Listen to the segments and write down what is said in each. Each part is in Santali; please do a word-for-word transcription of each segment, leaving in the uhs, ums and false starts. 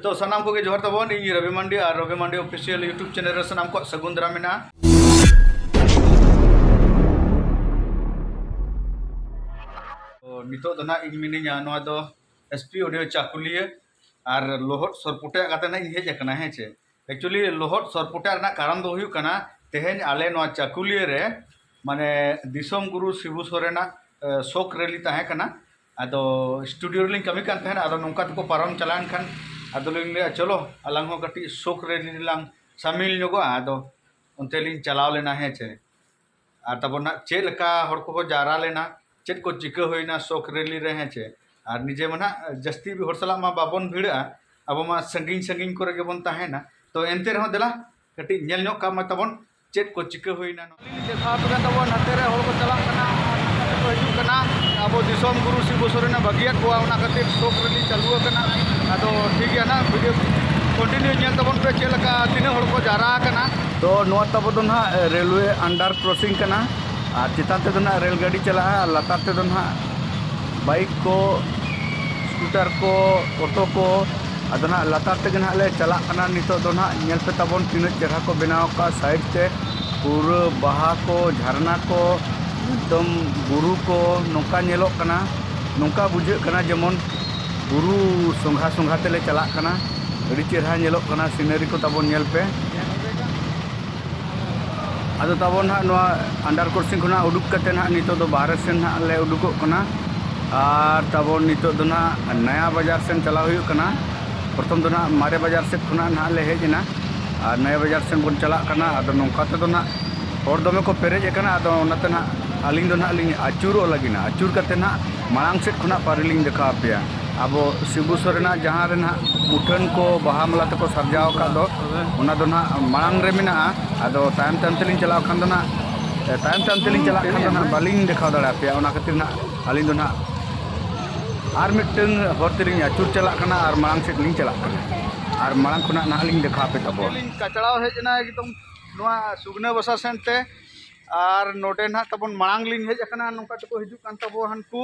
ᱛᱚ ᱥᱟᱱᱟᱢ ᱠᱚᱜᱮ ᱡᱚᱦᱟᱨ ᱛᱟᱵᱚᱱ, ᱤᱧ ᱨᱚᱵᱤ ᱢᱟᱱᱰᱤ ᱟᱨ ᱨᱚᱵᱤ ᱢᱟᱱᱰᱤ ᱚᱯᱷᱤᱥᱤᱭᱟᱞ YouTube ᱪᱮᱱᱮᱞ ᱨᱮ ᱥᱟᱱᱟᱢ ᱠᱚᱣᱟᱜ ᱥᱟᱹᱜᱩᱱ ᱫᱟᱨᱟᱢ ᱢᱮᱱᱟᱜᱼᱟ᱾ ᱛᱚ ᱱᱤᱛᱚᱜ ᱫᱚ ᱱᱟᱦᱟᱜ ᱤᱧ ᱢᱤᱱᱟᱹᱧᱟ ᱱᱚᱣᱟ ᱫᱚ S P Audio ᱪᱟᱠᱩᱞᱤᱭᱟᱹ, ᱟᱨ ᱞᱚᱦᱚᱫ ᱥᱚᱨᱯᱚᱴᱮ ᱠᱟᱛᱮ ᱱᱟᱦᱟᱜ ᱤᱧ ᱦᱮᱡ ᱟᱠᱟᱱᱟ, ᱦᱮᱸ ᱪᱮ᱾ Actually ᱞᱚᱦᱚᱫ ᱥᱚᱨᱯᱚᱴᱮ ᱨᱮᱱᱟᱜ ᱠᱟᱨᱚᱱ ᱫᱚ ᱦᱩᱭᱩᱜ ᱠᱟᱱᱟ, ᱛᱮᱦᱮᱧ ᱟᱞᱮ ᱱᱚᱣᱟ ᱪᱟᱠᱩᱞᱤᱭᱟᱹ ᱨᱮ ᱢᱟᱱᱮ ᱫᱤᱥᱚᱢ ᱜᱩᱨᱩ ᱥᱤᱵᱩ ᱥᱚᱨᱮᱱᱟᱜ ᱮ, ᱥᱳᱠ ᱨᱮᱞᱤ ᱛᱟᱦᱮᱸ ᱠᱟᱱᱟ᱾ ᱟᱫᱚ ᱥᱴᱩᱰᱤᱭᱳ ᱨᱮᱞᱤᱧ ᱠᱟᱹᱢᱤ ᱠᱟᱱ ᱛᱟᱦᱮᱱᱟ, ᱟᱫᱚ ᱱᱚᱝᱠᱟ ᱛᱮᱠᱚ ᱯᱟᱨᱚᱢ ᱪᱟᱞᱟᱣᱮᱱ ᱠᱷᱟᱱ ᱟᱫᱚᱞᱤᱧ ᱞᱟᱹᱭᱟ, ᱪᱚᱞᱚ ᱟᱞᱟᱝ ᱦᱚᱸ ᱠᱟᱹᱴᱤᱡ ᱥᱳᱠ ᱨᱮᱞᱤ ᱨᱮᱞᱟᱝ ᱥᱟᱢᱤᱞ ᱧᱚᱜᱚᱜᱼᱟ᱾ ᱟᱫᱚ ᱚᱱᱛᱮ ᱞᱤᱧ ᱪᱟᱞᱟᱣ ᱞᱮᱱᱟ, ᱦᱮᱸ ᱪᱮ᱾ ᱟᱨ ᱛᱟᱵᱚᱱ ᱱᱟᱜ ᱪᱮᱫ ᱞᱮᱠᱟ ᱦᱚᱲ ᱠᱚᱠᱚ ᱡᱟᱣᱨᱟ ᱞᱮᱱᱟ, ᱪᱮᱫ ᱠᱚ ᱪᱤᱠᱟᱹ ᱦᱩᱭᱱᱟ ᱥᱳᱠ ᱨᱮᱞᱤ ᱨᱮ, ᱦᱮᱸ ᱪᱮ᱾ ᱟᱨ ᱱᱤᱡᱮ ᱢᱟ ᱱᱟᱜ ᱡᱟᱹᱥᱛᱤ ᱦᱚᱲ ᱥᱟᱞᱟᱜ ᱢᱟ ᱵᱟᱵᱚᱱ ᱵᱷᱤᱲᱟᱹᱜᱼᱟ, ᱟᱵᱚ ᱢᱟ ᱥᱟᱺᱜᱤᱧ ᱥᱟᱺᱜᱤᱧ ᱠᱚᱨᱮ ᱜᱮᱵᱚᱱ ᱛᱟᱦᱮᱱᱟ᱾ ᱛᱚ ᱮᱱᱛᱮ ᱨᱮᱦᱚᱸ ᱫᱮᱞᱟ ᱠᱟᱹᱴᱤᱡ ᱧᱮᱞ ᱧᱚᱜ ᱠᱟᱜ ᱢᱟ ᱛᱟᱵᱚᱱ ᱪᱮᱫ ᱠᱚ ᱪᱤᱠᱟᱹ ᱦᱩᱭᱱᱟ᱾ ᱫᱮᱠᱷᱟᱣ ᱟᱯᱮ ᱠᱟᱱ ᱛᱟᱵᱚᱱ, ᱱᱟᱛᱮ ᱨᱮ ᱦᱚᱲ ᱠᱚ ᱪᱟᱞᱟᱜ ᱠᱟᱱᱟ, ᱱᱟᱛᱮ ᱠᱚ ᱦᱤᱡᱩᱜ ᱠᱟᱱᱟ᱾ ᱟᱵᱚ ᱫᱤᱥᱚᱢ ᱜᱩᱨᱩ ᱥᱤᱵᱩ ᱥᱚᱨᱮᱱᱮ ᱵᱟᱹᱜᱤᱭᱟᱫ ᱵᱚᱱᱟ, ᱚᱱᱟ ᱠᱷᱟᱹᱛᱤᱨ ᱥᱳᱠ ᱨᱮᱞᱤ ᱪᱟᱹᱞᱩ ᱟᱠᱟᱱᱟ᱾ ᱟᱫᱚ ᱴᱷᱤᱠ ᱜᱮᱭᱟ ᱱᱟᱜ, ᱵᱷᱤᱰᱤᱭᱳ ᱠᱚᱱᱴᱤᱱᱤᱭᱩ ᱧᱮᱞ ᱛᱟᱵᱚᱱ ᱯᱮ, ᱪᱮᱫ ᱞᱮᱠᱟ ᱛᱤᱱᱟᱹᱜ ᱦᱚᱲ ᱠᱚ ᱡᱟᱣᱨᱟ ᱟᱠᱟᱱᱟ᱾ ᱛᱚ ᱱᱚᱣᱟ ᱛᱟᱵᱚ ᱫᱚ ᱱᱟᱦᱟᱜ ᱨᱮᱞᱣᱮ ᱟᱱᱰᱟᱨ ᱠᱨᱚᱥᱤᱝ ᱠᱟᱱᱟ, ᱟᱨ ᱪᱮᱛᱟᱱ ᱛᱮᱫᱚ ᱱᱟᱦᱟᱜ ᱨᱮᱞ ᱜᱟᱹᱰᱤ ᱪᱟᱞᱟᱜᱼᱟ, ᱟᱨ ᱞᱟᱛᱟᱨ ᱛᱮᱫᱚ ᱱᱟᱦᱟᱜ ᱵᱟᱭᱤᱠ ᱠᱚ, ᱥᱠᱩᱴᱟᱨ ᱠᱚ, ᱚᱴᱳ ᱠᱚ, ᱟᱫᱚ ᱱᱟᱦᱟᱜ ᱞᱟᱛᱟᱨ ᱛᱮᱜᱮ ᱱᱟᱦᱟᱜ ᱞᱮ ᱪᱟᱞᱟᱜ ᱠᱟᱱᱟ᱾ ᱱᱤᱛᱚᱜ ᱫᱚ ᱱᱟᱦᱟᱜ ᱧᱮᱞ ᱯᱮ ᱛᱟᱵᱚᱱ ᱛᱤᱱᱟᱹᱜ ᱪᱮᱦᱨᱟ ᱠᱚ ᱵᱮᱱᱟᱣ ᱟᱠᱟᱫᱼᱟ ᱥᱟᱭᱤᱰ ᱛᱮ, ᱯᱩᱨᱟᱹ ᱵᱟᱦᱟ ᱠᱚ, ᱡᱷᱟᱨᱱᱟ ᱠᱚ, ᱮᱠᱫᱚᱢ ᱵᱩᱨᱩ ᱠᱚ ᱱᱚᱝᱠᱟ ᱧᱮᱞᱚᱜ ᱠᱟᱱᱟ᱾ ᱱᱚᱝᱠᱟ ᱵᱩᱡᱷᱟᱹᱜ ᱠᱟᱱᱟ ᱡᱮᱢᱚᱱ ᱵᱩᱨᱩ ᱥᱚᱸᱜᱷᱟ ᱥᱚᱸᱜᱷᱟ ᱛᱮᱞᱮ ᱪᱟᱞᱟᱜ ᱠᱟᱱᱟ᱾ ᱟᱹᱰᱤ ᱪᱮᱦᱨᱟ ᱧᱮᱞᱚᱜ ᱠᱟᱱᱟ ᱥᱤᱱᱟᱨᱤ ᱠᱚ ᱛᱟᱵᱚᱱ, ᱧᱮᱞ ᱯᱮ᱾ ᱟᱫᱚ ᱛᱟᱵᱚᱱ ᱱᱟᱦᱟᱜ ᱱᱚᱣᱟ ᱟᱱᱰᱟᱨ ᱠᱨᱚᱥᱤᱝ ᱠᱷᱚᱱᱟᱜ ᱩᱰᱩᱠ ᱠᱟᱛᱮ ᱱᱟᱦᱟᱜ ᱱᱤᱛᱚᱜ ᱫᱚ ᱵᱟᱦᱨᱮ ᱥᱮᱱ ᱱᱟᱦᱟᱜ ᱞᱮ ᱩᱰᱩᱠᱚᱜ ᱠᱟᱱᱟ᱾ ᱟᱨ ᱛᱟᱵᱚᱱ ᱱᱤᱛᱚᱜ ᱫᱚ ᱱᱟᱦᱟᱜ ᱱᱟᱭᱟ ᱵᱟᱡᱟᱨ ᱥᱮᱱ ᱪᱟᱞᱟᱣ ᱦᱩᱭᱩᱜ ᱠᱟᱱᱟ᱾ ᱯᱨᱚᱛᱷᱚᱢ ᱫᱚ ᱱᱟᱦᱟᱜ ᱢᱟᱨᱮ ᱵᱟᱡᱟᱨ ᱥᱮᱫ ᱠᱷᱚᱱᱟᱜ ᱱᱟᱦᱟᱜ ᱞᱮ ᱦᱮᱡ ᱮᱱᱟ, ᱟᱨ ᱱᱟᱭᱟ ᱵᱟᱡᱟᱨ ᱥᱮᱱ ᱵᱚᱱ ᱪᱟᱞᱟᱜ ᱠᱟᱱᱟ᱾ ᱟᱫᱚ ᱱᱚᱝᱠᱟ ᱛᱮᱫᱚ ᱱᱟᱦᱟᱜ ᱦᱚᱲ ᱫᱚᱢᱮ ᱠᱚ ᱯᱮᱨᱮᱡ ᱟᱠᱟᱱᱟ᱾ ᱟᱫᱚ ᱚᱱᱟᱛᱮ ᱱᱟᱦᱟᱜ ᱟᱹᱞᱤᱧ ᱫᱚ ᱱᱟᱦᱟᱜ ᱞᱤᱧ ᱟᱹᱪᱩᱨᱚᱜ ᱞᱟᱹᱜᱤᱫ ᱱᱟ᱾ ᱟᱹᱪᱩᱨ ᱠᱟᱛᱮ ᱱᱟᱦᱟᱜ ᱢᱟᱲᱟᱝ ᱥᱮᱫ ᱠᱷᱚᱱᱟᱜ ᱯᱟᱹᱨᱤ ᱞᱤᱧ ᱫᱮᱠᱷᱟᱣ ᱟᱯᱮᱭᱟ᱾ ᱟᱵᱚ ᱥᱤᱵᱩ ᱥᱚᱨᱮᱱᱟᱜ ᱡᱟᱦᱟᱸ ᱨᱮ ᱱᱟᱦᱟᱜ ᱢᱩᱴᱷᱟᱹᱱ ᱠᱚ ᱵᱟᱦᱟ ᱢᱟᱞᱟ ᱛᱮᱠᱚ ᱥᱟᱡᱟᱣ ᱟᱠᱟᱫ ᱫᱚ, ᱚᱱᱟ ᱫᱚ ᱱᱟᱦᱟᱜ ᱢᱟᱲᱟᱝ ᱨᱮ ᱢᱮᱱᱟᱜᱼᱟ᱾ ᱟᱫᱚ ᱛᱟᱭᱚᱢ ᱛᱟᱭᱚᱢ ᱛᱮᱞᱤᱧ ᱪᱟᱞᱟᱣ ᱠᱷᱟᱱ ᱫᱚ ᱱᱟᱦᱟᱜ, ᱛᱟᱭᱚᱢ ᱛᱟᱭᱚᱢ ᱛᱮᱞᱤᱧ ᱪᱟᱞᱟᱜ ᱠᱷᱟᱱ ᱫᱚ ᱱᱟᱦᱟᱜ ᱵᱟᱹᱞᱤᱧ ᱫᱮᱠᱷᱟᱣ ᱫᱟᱲᱮ ᱟᱯᱮᱭᱟ᱾ ᱚᱱᱟ ᱠᱷᱟᱹᱛᱤᱨ ᱱᱟᱦᱟᱜ ᱟᱹᱞᱤᱧ ᱫᱚ ᱱᱟᱦᱟᱜ ᱟᱨ ᱢᱤᱫᱴᱟᱝ ᱦᱚᱨ ᱛᱮᱞᱤᱧ ᱟᱹᱪᱩᱨ ᱪᱟᱞᱟᱜ ᱠᱟᱱᱟ ᱟᱨ ᱢᱟᱲᱟᱝ ᱥᱮᱫ ᱞᱤᱧ ᱪᱟᱞᱟᱜ ᱠᱟᱱᱟ᱾ ᱟᱨ ᱢᱟᱲᱟᱝ ᱠᱷᱚᱱᱟᱜ ᱱᱟᱦᱟᱜ ᱞᱤᱧ ᱫᱮᱠᱷᱟᱣ ᱟᱯᱮ ᱛᱟᱵᱚᱱᱟ᱾ ᱞᱤᱧ ᱠᱟᱪᱲᱟᱣ ᱦᱮᱡ ᱮᱱᱟ ᱮᱠᱫᱚᱢ ᱱᱚᱣᱟ ᱥᱩᱜᱱᱟᱹ ᱵᱟᱥᱟ ᱥᱮᱱ ᱛᱮ᱾ ᱟᱨ ᱱᱚᱰᱮ ᱱᱟᱦᱟᱜ ᱛᱟᱵᱚᱱ ᱢᱟᱲᱟᱝ ᱞᱤᱧ ᱦᱮᱡ ᱟᱠᱟᱱᱟ, ᱱᱚᱝᱠᱟ ᱛᱮᱠᱚ ᱦᱤᱡᱩᱜ ᱠᱟᱱ ᱛᱟᱵᱚ ᱦᱟᱱᱠᱩ᱾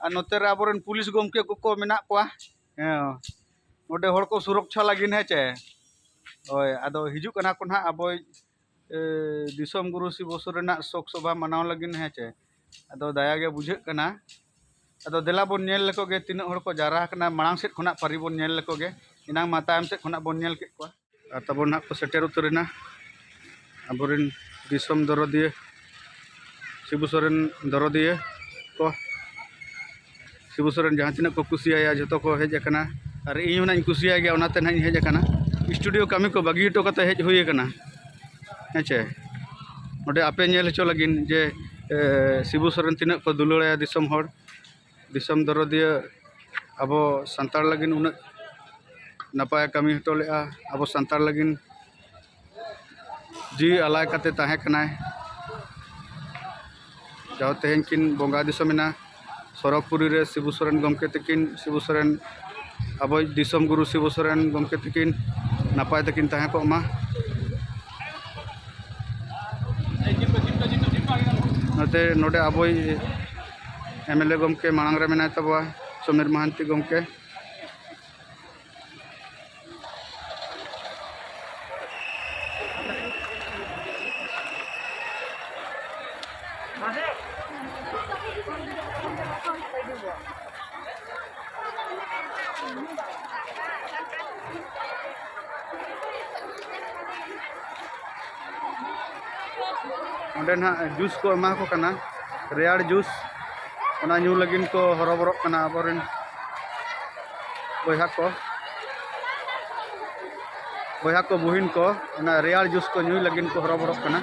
ᱟᱨ ᱱᱚᱛᱮ ᱨᱮ ᱟᱵᱚᱨᱮᱱ ᱯᱩᱞᱤᱥ ᱜᱚᱢᱠᱮ ᱠᱚᱠᱚ ᱢᱮᱱᱟᱜ ᱠᱚᱣᱟ᱾ ᱦᱮᱸ, ᱱᱚᱰᱮ ᱦᱚᱲ ᱠᱚ ᱥᱩᱨᱚᱠᱪᱷᱟ ᱞᱟᱹᱜᱤᱫ, ᱦᱮᱸ ᱪᱮ? ᱦᱳᱭ, ᱟᱫᱚ ᱦᱤᱡᱩᱜ ᱠᱟᱱᱟ ᱠᱚ ᱱᱟᱦᱟᱜ ᱟᱵᱚᱭᱤᱡ, ᱮ, ᱫᱤᱥᱚᱢ ᱜᱩᱨᱩ ᱥᱤᱵᱚ ᱥᱚᱨᱮᱱᱟᱜ ᱥᱳᱠ ᱥᱚᱵᱷᱟ ᱢᱟᱱᱟᱣ ᱞᱟᱹᱜᱤᱫ, ᱦᱮᱸ ᱪᱮ? ᱟᱫᱚ ᱫᱟᱭᱟ ᱜᱮ ᱵᱩᱡᱷᱟᱹᱜ ᱠᱟᱱᱟ᱾ ᱟᱫᱚ ᱫᱮᱞᱟ ᱵᱚᱱ ᱧᱮᱞ ᱞᱮᱠᱚ ᱜᱮ, ᱛᱤᱱᱟᱹᱜ ᱦᱚᱲ ᱠᱚ ᱡᱟᱣᱨᱟ ᱟᱠᱟᱱᱟ᱾ ᱢᱟᱲᱟᱝ ᱥᱮᱫ ᱠᱷᱚᱱᱟᱜ ᱯᱟᱹᱨᱤ ᱵᱚᱱ ᱧᱮᱞ ᱞᱮᱠᱚ ᱜᱮ᱾ ᱮᱱᱟᱝ ᱢᱟ ᱛᱟᱭᱚᱢ ᱥᱮᱫ ᱠᱷᱚᱱᱟᱜ ᱵᱚᱱ ᱧᱮᱞ ᱠᱮᱫ ᱠᱚᱣᱟ᱾ ᱟᱨ ᱛᱟᱵᱚᱱ ᱱᱟᱦᱟᱜ ᱠᱚ ᱥᱮᱴᱮᱨ ᱩᱛᱟᱹᱨᱮᱱᱟ ᱟᱵᱚᱨᱮᱱ ᱫᱤᱥᱚᱢ ᱫᱚᱨᱚᱫᱤᱭᱟᱹ, ᱥᱤᱵᱩ ᱥᱚᱨᱮᱱ ᱫᱚᱨᱚᱫᱤᱭᱟᱹ ᱠᱚ᱾ ᱥᱤᱵᱩ ᱥᱚᱨᱮᱱ ᱡᱟᱦᱟᱸ ᱛᱤᱱᱟᱹᱜ ᱠᱚ ᱠᱩᱥᱤᱭᱟᱭᱟ, ᱡᱷᱚᱛᱚ ᱠᱚ ᱦᱮᱡ ᱟᱠᱟᱱᱟ᱾ ᱟᱨ ᱤᱧ ᱦᱚᱸ ᱱᱟᱜ ᱤᱧ ᱠᱩᱥᱤᱭᱟᱭ ᱜᱮᱭᱟ, ᱚᱱᱟᱛᱮ ᱱᱟᱜ ᱤᱧ ᱦᱮᱡ ᱟᱠᱟᱱᱟ᱾ ᱥᱴᱩᱰᱤᱭᱳ ᱠᱟᱹᱢᱤ ᱠᱚ ᱵᱟᱹᱜᱤ ᱦᱚᱴᱚ ᱠᱟᱛᱮ ᱦᱮᱡ ᱦᱩᱭ ᱟᱠᱟᱱᱟ, ᱦᱮᱸ ᱪᱮ? ᱱᱚᱰᱮ ᱟᱯᱮ ᱧᱮᱞ ᱦᱚᱪᱚ ᱞᱟᱹᱜᱤᱫ ᱡᱮ, ᱮ, ᱥᱤᱵᱩ ᱥᱚᱨᱮᱱ ᱛᱤᱱᱟᱹᱜ ᱠᱚ ᱫᱩᱞᱟᱹᱲᱟᱭᱟ ᱫᱤᱥᱚᱢ ᱦᱚᱲ, ᱫᱤᱥᱚᱢ ᱫᱚᱨᱚᱫᱤᱭᱟᱹ, ᱟᱵᱚ ᱥᱟᱱᱛᱟᱲ ᱞᱟᱹᱜᱤᱫ ᱩᱱᱟᱹᱜ ᱱᱟᱯᱟᱭ ᱠᱟᱹᱢᱤ ᱦᱚᱴᱚ ᱞᱮᱫᱼᱟ᱾ ᱟᱵᱚ ᱥᱟᱱᱛᱟᱲ ᱞᱟᱹᱜᱤᱫ ᱡᱤᱣᱤ ᱟᱞᱟᱭ ᱠᱟᱛᱮ ᱛᱟᱦᱮᱸ ᱠᱟᱱᱟᱭ᱾ ᱡᱟᱣ ᱛᱮᱦᱮᱧ ᱠᱤᱱ ᱵᱚᱸᱜᱟ ᱫᱤᱥᱚᱢ ᱮᱱᱟ ᱥᱚᱨᱚᱜᱽᱯᱩᱨᱤ ᱨᱮ ᱥᱤᱵᱩ ᱥᱚᱨᱮᱱ ᱜᱚᱢᱠᱮ ᱛᱟᱹᱠᱤᱱ, ᱥᱤᱵᱩ ᱥᱚᱨᱮᱱ, ᱟᱵᱚᱭᱤᱡ ᱫᱤᱥᱚᱢ ᱜᱩᱨᱩ ᱥᱤᱵᱩ ᱥᱚᱨᱮᱱ ᱜᱚᱢᱠᱮ ᱛᱟᱹᱠᱤᱱ ᱱᱟᱯᱟᱭ ᱛᱮᱠᱤᱱ ᱛᱟᱦᱮᱸ ᱠᱚᱜ ᱢᱟ᱾ ᱱᱚᱛᱮ ᱱᱚᱰᱮ ᱟᱵᱚᱭᱤᱡ ᱮᱢ ᱮᱞ ᱮ ᱜᱚᱢᱠᱮ ᱢᱟᱲᱟᱝ ᱨᱮ ᱢᱮᱱᱟᱭ ᱛᱟᱵᱚᱣᱟ, ᱥᱚᱢᱤᱨ ᱢᱟᱦᱟᱱᱛᱤ ᱜᱚᱢᱠᱮ᱾ ᱚᱸᱰᱮ ᱱᱟᱦᱟᱜ ᱡᱩᱥ ᱠᱚ ᱮᱢᱟ ᱠᱚ ᱠᱟᱱᱟ, ᱨᱮᱭᱟᱲ ᱡᱩᱥ, ᱚᱱᱟ ᱧᱩ ᱞᱟᱹᱜᱤᱫ ᱠᱚ ᱦᱚᱨᱚᱵᱚᱨᱚᱜ ᱠᱟᱱᱟ ᱟᱵᱚᱨᱮᱱ ᱵᱚᱭᱦᱟ ᱠᱚ, ᱵᱚᱭᱦᱟ ᱠᱚ, ᱵᱩᱦᱤᱱ ᱠᱚ, ᱚᱱᱟ ᱨᱮᱭᱟᱲ ᱡᱩᱥ ᱠᱚ ᱧᱩᱭ ᱞᱟᱹᱜᱤᱫ ᱠᱚ ᱦᱚᱨᱚᱵᱚᱨᱚᱜ ᱠᱟᱱᱟ᱾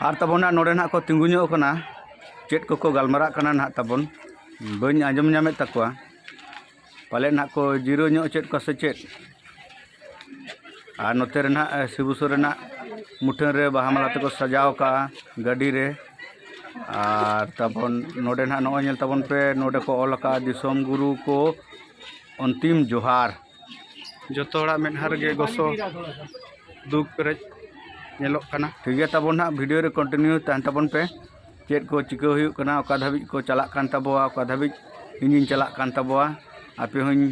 ᱟᱨ ᱛᱟᱵᱚᱱ ᱱᱟᱜ ᱱᱚᱰᱮ ᱱᱟᱜ ᱠᱚ ᱛᱤᱸᱜᱩ ᱧᱚᱜ ᱠᱟᱱᱟ, ᱪᱮᱫ ᱠᱚᱠᱚ ᱜᱟᱞᱢᱟᱨᱟᱜ ᱠᱟᱱᱟ ᱱᱟᱜ ᱛᱟᱵᱚᱱ, ᱵᱟᱹᱧ ᱟᱸᱡᱚᱢ ᱧᱟᱢᱮᱫ ᱛᱟᱠᱚᱣᱟ᱾ ᱯᱟᱞᱮᱫ ᱱᱟᱜ ᱠᱚ ᱡᱤᱨᱟᱹᱣ ᱧᱚᱜ ᱦᱚᱪᱚᱭᱮᱫ ᱠᱚᱣᱟ ᱥᱮ ᱪᱮᱫ? ᱟᱨ ᱱᱚᱛᱮ ᱨᱮ ᱱᱟᱜ, ᱮ, ᱥᱤᱵᱩ ᱥᱚᱨᱮᱱᱟᱜ ᱢᱩᱴᱷᱟᱹᱱ ᱨᱮ ᱵᱟᱦᱟ ᱢᱟᱞᱟ ᱛᱮᱠᱚ ᱥᱟᱡᱟᱣ ᱠᱟᱜᱼᱟ ᱜᱟᱹᱰᱤ ᱨᱮ᱾ ᱟᱨ ᱛᱟᱵᱚᱱ ᱱᱚᱰᱮ ᱱᱟᱜ ᱱᱚᱜᱼᱚᱭ ᱧᱮᱞ ᱛᱟᱵᱚᱱ ᱯᱮ, ᱱᱚᱰᱮ ᱠᱚ ᱚᱞ ᱟᱠᱟᱜᱼᱟ, "ᱫᱤᱥᱚᱢ ᱜᱩᱨᱩ ᱠᱚ ᱚᱱᱛᱤᱢ ᱡᱚᱦᱟᱨ᱾" ᱡᱚᱛᱚ ᱦᱚᱲᱟᱜ ᱢᱮᱫᱦᱟ ᱨᱮᱜᱮ ᱜᱚᱥᱚ ᱫᱩᱠ ᱯᱮᱨᱮᱡ ᱧᱮᱞᱚᱜ ᱠᱟᱱᱟ᱾ ᱴᱷᱤᱠ ᱜᱮᱭᱟ, ᱛᱟᱵᱚᱱ ᱱᱟᱜ ᱵᱷᱤᱰᱤᱭᱳ ᱨᱮ ᱠᱚᱱᱴᱤᱱᱤᱭᱩ ᱛᱟᱦᱮᱱ ᱛᱟᱵᱚᱱ ᱯᱮ᱾ ᱪᱮᱫ ᱠᱚ ᱪᱤᱠᱟᱹ ᱦᱩᱭᱩᱜ ᱠᱟᱱᱟ, ᱚᱠᱟ ᱫᱷᱟᱹᱵᱤᱡ ᱠᱚ ᱪᱟᱞᱟᱜ ᱠᱟᱱ ᱛᱟᱵᱚᱣᱟ, ᱚᱠᱟ ᱫᱷᱟᱹᱵᱤᱡ ᱤᱧᱤᱧ ᱪᱟᱞᱟᱜ ᱠᱟᱱ ᱛᱟᱵᱚᱣᱟ, ᱟᱯᱮ ᱦᱚᱸᱧ